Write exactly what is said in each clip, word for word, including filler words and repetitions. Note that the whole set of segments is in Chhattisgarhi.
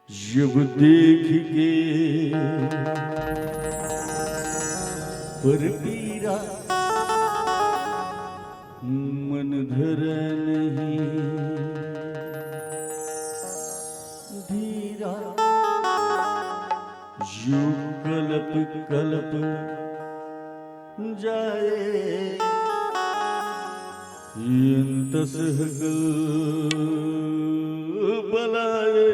जब देख के पर पीरा मन धर नहीं धीरा, जो कलप कलप जाए, अंतस हकल बलाए।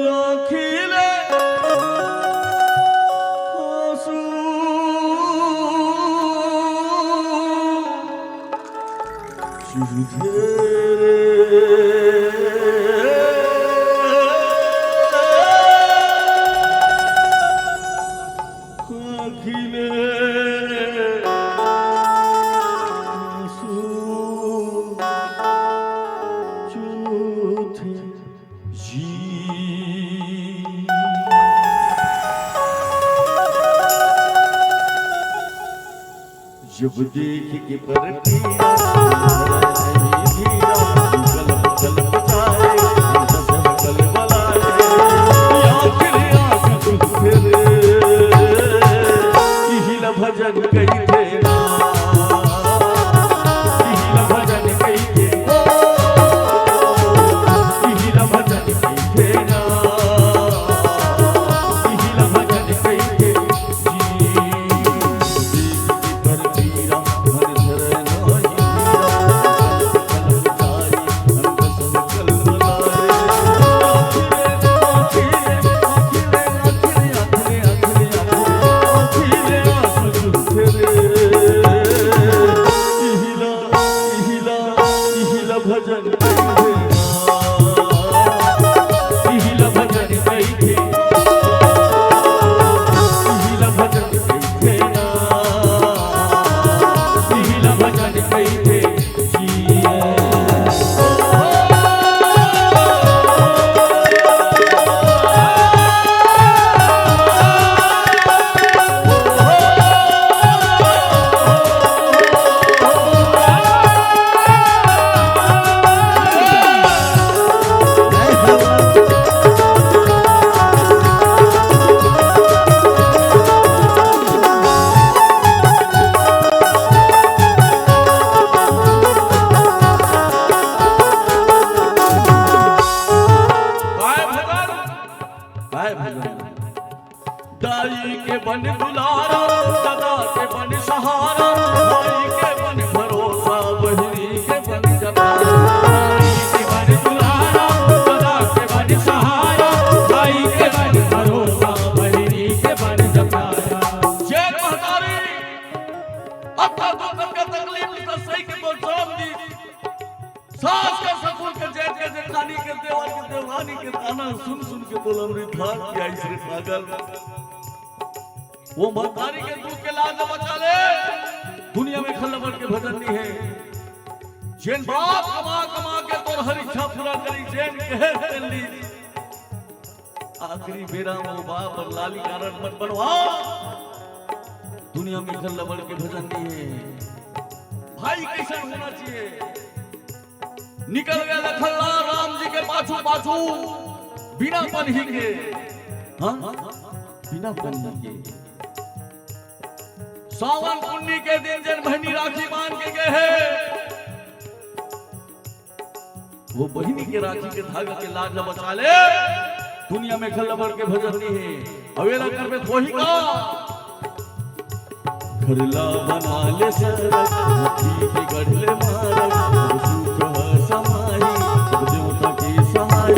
आँखी ले आँसू चूथे रे। आँखी ले आँसू चूथे जी। जब देख के पर पीरा, धीरा, कलप कलप जाए, दस कल बलाए, आखिर आँख चुप फिर, इहिला भजन कही थे ना, इहिला भजन कही थे, इहिला भजन कही थे ना, इहिला भजन कही थे। भजन कहिथे, इहिला भजन कहिथे ना, इहिला भजन कहिथे। काय भजन? काय भजन? दाई के बन दुलारा, दादा के बन सहारा, भाई के बन भरोसा, बहिनी के बन जतारा। दाई के बन दुलारा, दादा के बन सहारा, भाई के बन भरोसा, बहिनी के बन जतारा। जय महतारी, अब तो दुख के तकलीफ से सही के तो जान दी। सास के ससुर के, जेठ के जेठानी के, देवर के देवरानी के ताना सुन सुन के बोलम रे धान की आइस रे पागल। वो महतारी के दुख के लाज बचा ले, दुनिया में खल्लबड़ के भजन नहीं है। जेन बाप कमा कमा के तोर हर इच्छा पूरा करी, जेन कहे तेन ली। आखिरी बेरा में वो बाप और लाली कारण मत बनवा। दुनिया में खल्लबड़ के भजन नहीं है। भाई कैसन होना चाहिए? निकल गया लखन लाल राम जी के पाछू पाछू बिना पनही के। हाँ, बिना पनही के। सावन पुन्नी के दिन जेन बहिनी राखी बांध के गए हैं, वो बहिनी के राखी के धागा के लाज ला बचा ले। दुनिया में खल्लबड़ के भजन नहीं है। अवेला कर में थोही का। घर ला बना ले सरक, मट्टी के गढ़ ले मारक, अब सुख ह समाही, अब देवता के सहाई।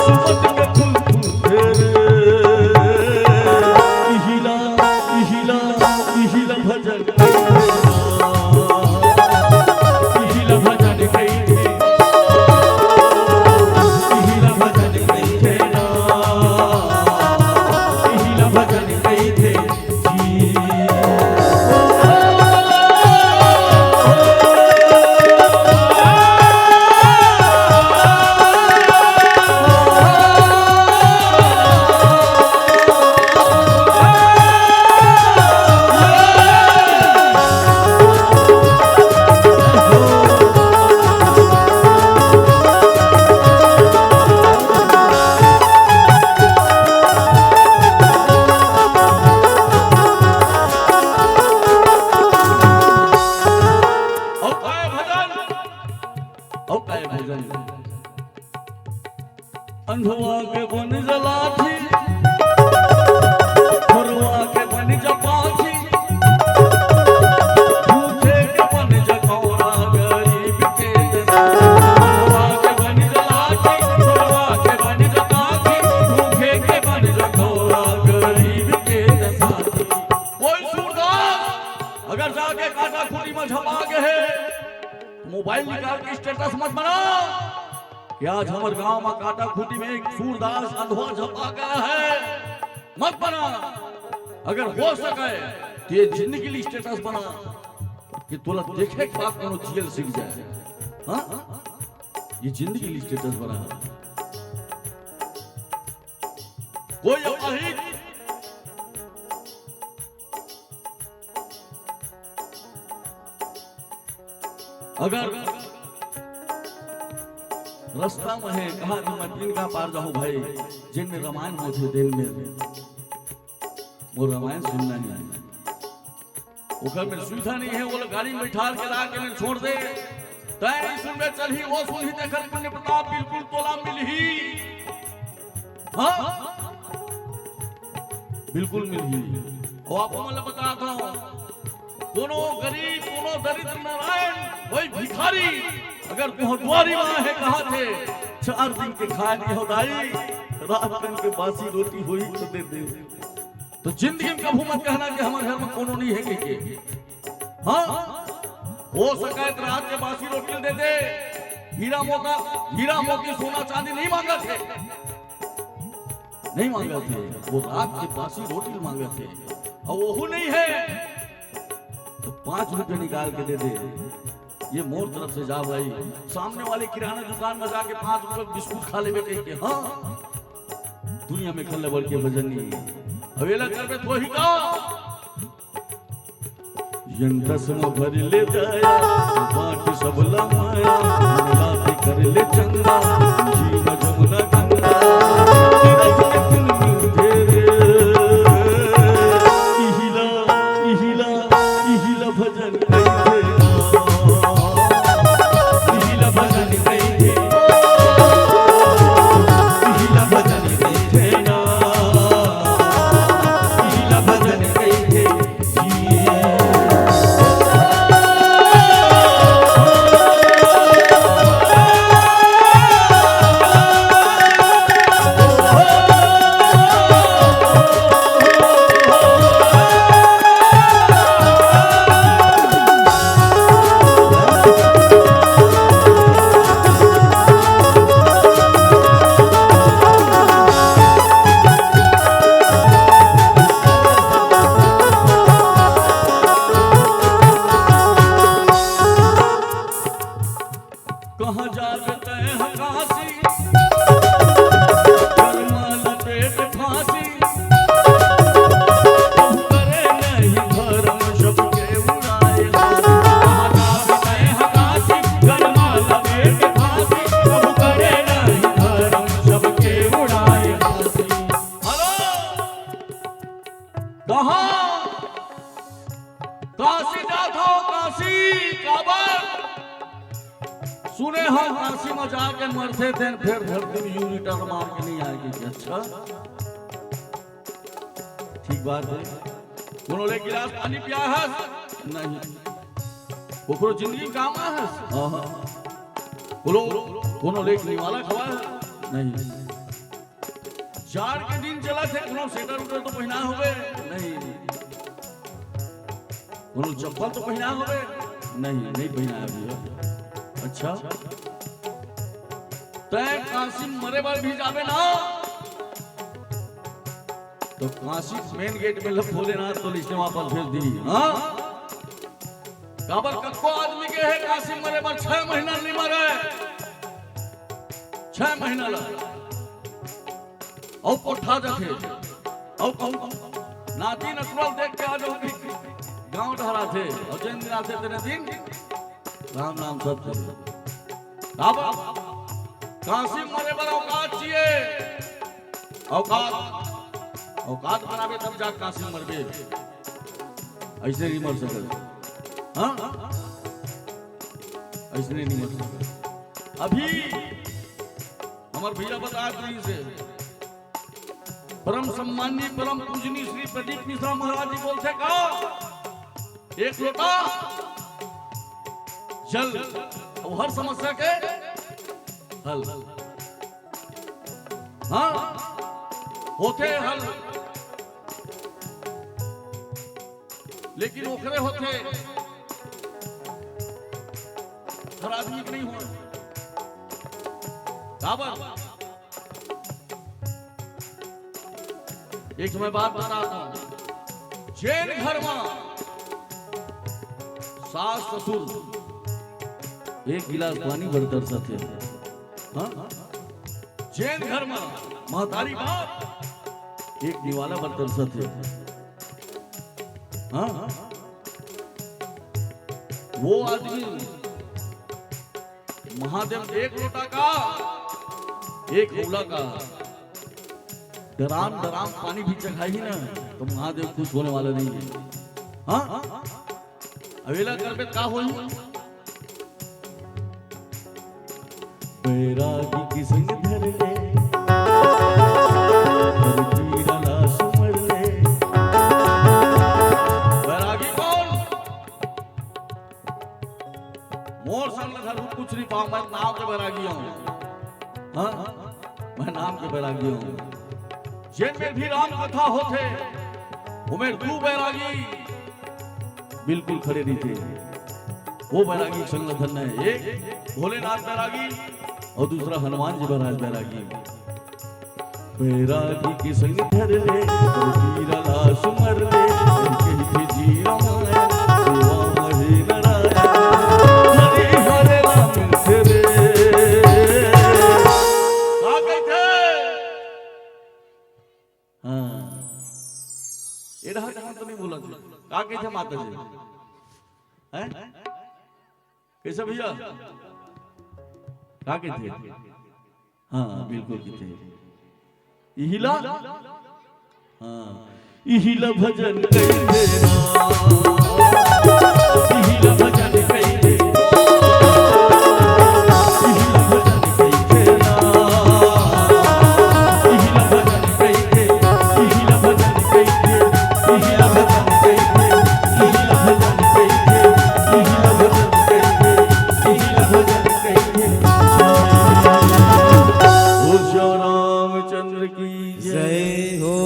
सुमत के फूल फूल फेर, इहिला, इहिला, इहिला भजन। इहिला भजन कहिथे, इहिला भजन कहिथे ना, इहिला भजन कहिथे जी। जाके काटा खूंटी में झपा गए हे। मोबाइल निकाल के स्टेटस मत बना कि आज हमर गांव में काटा खूंटी में एक सूरदास अंधवा झपा गया है। मत बना। अगर हो सके तो ये जिंदगी ली स्टेटस बना कि तोला देखे के बाद कोनो जियल सीख जाए। हाँ, ये जिंदगी ली स्टेटस बना। कोई अपहित अगर रास्ता में हे, कहा कि मैं तीन का पार जाहूं भाई, जेन में रामायण होथे, तेन में मोर रामायण सुनना हे। ओकर में सुविधा नहीं हे, वो लोग गाड़ी में बैठाल के ला के में छोड़ दे। तय नहीं सुनबे, चलही, वो सुनही, तेकर पुण्य प्रताप बिल्कुल तोला मिलही। हाँ, बिल्कुल मिलही। अउ आप मन ल बतात हंव, कोनो गरीब, कोनो दरिद्र नारायण, कोई भिखारी, अगर तुंहर दुवारी म आहे कहत हे, चार दिन के खाए नहीं हो दाई, रात दिन के बासी रोटी होही तो दे दे। तो जिंदगी में कभू मत कहना कि हमर घर में कोनो नहीं हे कहिके। हाँ, हो सके तो रात के बासी रोटी दे दे। हीरा मोती, हीरा मोती, सोना चांदी नहीं मांगत हे, नहीं मांगत हे, वो रात के बासी रोटी मांगत हे, अउ वहू नहीं हे तो पांच रुपये निकाल के दे दे। ये मोर तरफ से जा भाई, सामने वाले किराना दुकान में जाके पांच रुपये बिस्कुट खा लेबे कहिके। हाँ, दुनिया में कल्ले बढ़ के भजन नहीं हे। अवेला करबे तो ही का? यंतस म भर ले दया, बाट सबला माया, मिलाते कर ले चंगा, जीव जमुना गंगा, तीरथ के पुन मिलते रे। इहिला, इहिला, इहिला भजन कहिथे ना। इहिला भजन कहिथे। इहिला भजन कहिथे ना। इहिला भजन कहिथे। कहाँ जाबे तैं ह काशी, कर्मा लपेट फांसी। प्रभु करे नहीं धर्म सबके उड़ाए। कहाँ जाबे तैं ह काशी, कर्मा लपेट फांसी। प्रभु करे नहीं धर्म सबके उड़ाए। हेलो, कहाँ काशी जात हव, काशी? काबर? सुने हव काशी म जाके मरथे तेन फेर धरती म U-turn मार के नहीं आए कहिके। अच्छा, ठीक बात हे। कोनो ल एक गिलास पानी पिया हस? नहीं। ओकरो जिंदगी काम आ हस? हाँ, हाँ। कोनो, कोनो ल एक निवाला खवा हस? नहीं। जाड़ के दिन चलत हे, कोनो sweater-uter तो पहिना होबे? नहीं। कोनो चप्पल तो पहिना होबे? नहीं, नहीं पहिना हे भैया। अच्छा, तैं काशी मरे बर भी जाबे ना, तो काशी main gate में ल भोलेनाथ तो लिस्टे वापस भेज दी। हाँ, काबर कतको आदमी गे हे काशी मरे बर, छह महीना नहीं मरे, छह महीना ल अउ पोठा जाथे। अउ कहूँ नाती नतुरा ल देख के आ जाहू कि गाँव डहर आथे, अउ जेन दिन आथे तेने दिन राम नाम सत्य। अब काशी मरे बर औकात चाहिए, औकात, औकात बनाबे तब जा काशी मरबे, अइसने नहीं मर सकत। हाँ, अइसने नहीं मर सकत। अभी हमर भैया बता दी से परम सम्माननीय, परम पूजनीय श्री प्रदीप मिश्रा महाराज जी बोलथे का, एक लोटा जल, अउ हर समस्या के हल। हाँ, होथे हल। लेकिन ओकरे होथे, हर आदमी के नहीं होय। काबर? एक समय बात बता दूं, जेन घर में सास ससुर एक गिलास पानी बर तरसत हे, हाँ, जेन घर में महतारी बाप एक निवाला बर तरसत हे, हाँ, वो आदमी महादेव एक लोटा का, एक हौला का डराम डराम पानी भी चघाही ना, तो महादेव खुश होने वाला नहीं है। हाँ, अवेला करबे का होई? बैरागी के संग धर ले, हर पीरा ला सुमर ले। बैरागी कौन? मोर संग धरू कुछ नहीं पाऊं, मैं नाम के बैरागी हूँ। हाँ, मैं नाम के बैरागी हूँ। जेन में भी राम कथा होथे, ओमे दू बैरागी बिल्कुल खड़े रहिथे। वो बैरागी संग धरना है, एक भोलेनाथ बैरागी और दूसरा हनुमान जी महाराज बैरागी। बैरागी के संग धर ले, पीरा ला सुमर ले, कहिथे जीरा माया, सेवा महे नारायण, हरे हरे नाम से रे। का कहिथे? हाँ, ये रहा कहाँ तो नहीं बोला था। का कहिथे माता जी? हैं? कैसे भैया? का कहिथे? हाँ, बिल्कुल कहिथे। इहिला? हाँ। इहिला भजन कहिथे ना। इहिला भजन कहिथे। इहिला भजन कहिथे ना। इहिला भजन कहिथे। इहिला भजन कहिथे। इहिला भजन कहिथे। इहिला भजन कहिथे। इहिला भजन कहिथे। इहिला भजन कहिथे। ओ श्याम रामचंद्र की जय। जय हो।